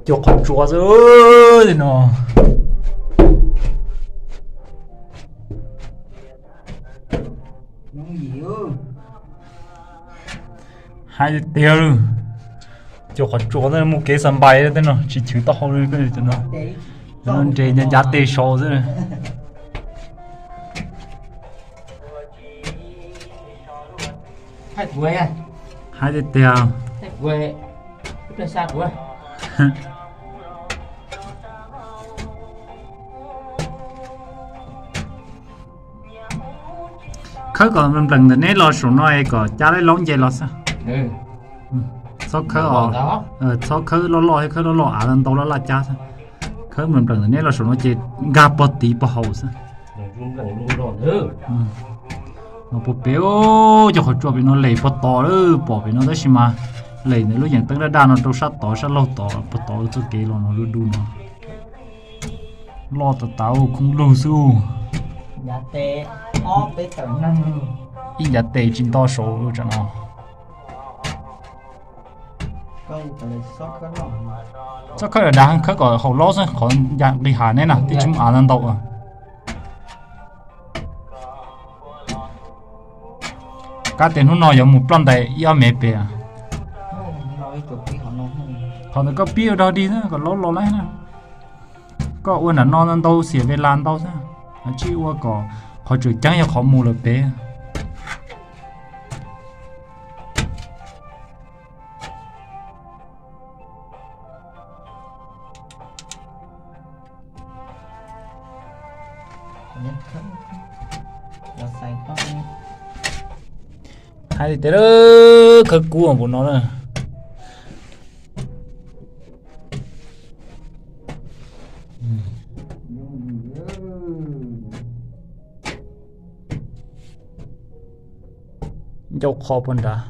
Cua qhov tsua xwb li no. Hais tiag tiag, cua qhov tsua ntawd muaj kev xa npais tej no, tsis chwv taub hau li no. Nres ncav tes saud xwb. Hais tiag tiag, khawb kom npleem ntawm neb los saum no es kom cab laub nce los xwb. Txhob khawb, txhob khawb loj loj, khawb loj loj av ntau laj laj cab xwb. Khawb npleem ntawm neb los saum no ces nkag pog tid pog haus xwb. Puag pem, cov qhov tsua pem no lem pog tod lawm, pom pem no tab sis mas lem ntawm lub yees teeb daj daj no rau sab tod sab laug tod, pog tod txoj kev los no du du no. Loj tas tas, khoob lug xwb. Ib ncav tes tsis nto saud tsam no. Txhob khawb dav dav, khawb kom haum laub xwb, qhov nqis hav neb na twb tsis muaj av ntau. Kab tias hnub no yuav mus ploj ntais ib ob mev pem. Qhov ntawd koj pib ua dog dig kom laub los laib na. Koj ua nram no ntau xiam ve las ntau xwb, tsij ua kom qhov tseem ceeb yog qhov mus lawm pem. Hais tias khawb kub npaum no na. Ncauj qho puag nrad.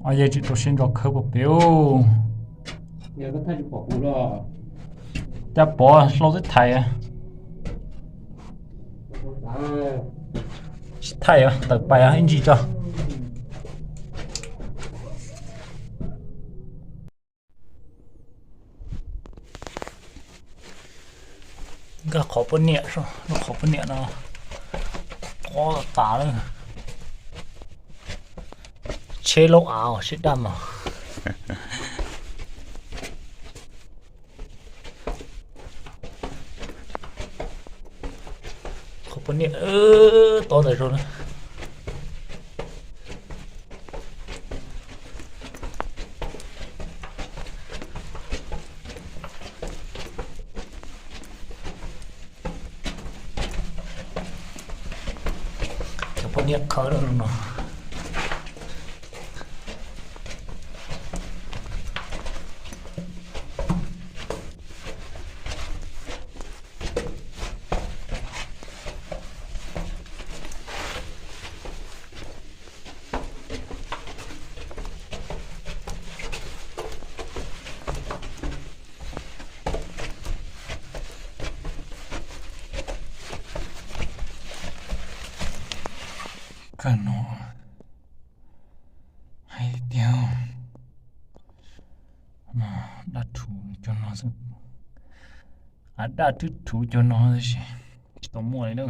Ob yawg tseem rau siab ntso khawb puag pem. Caj pov hlau twb thaiv. Tsis thaiv, tawm pais ib ntsis tso. Nkag qhov poj niam, lub qhov poj niam no qhov tas lawm. Tsheb laub av sib daj mas. Qhov poj niam tob tas zog na. Cov poj niam khawb no. Kawg no hais tias daj rhuv cov no xwb, daj twb rhuv cov no tab sis tsis tau muaj li na.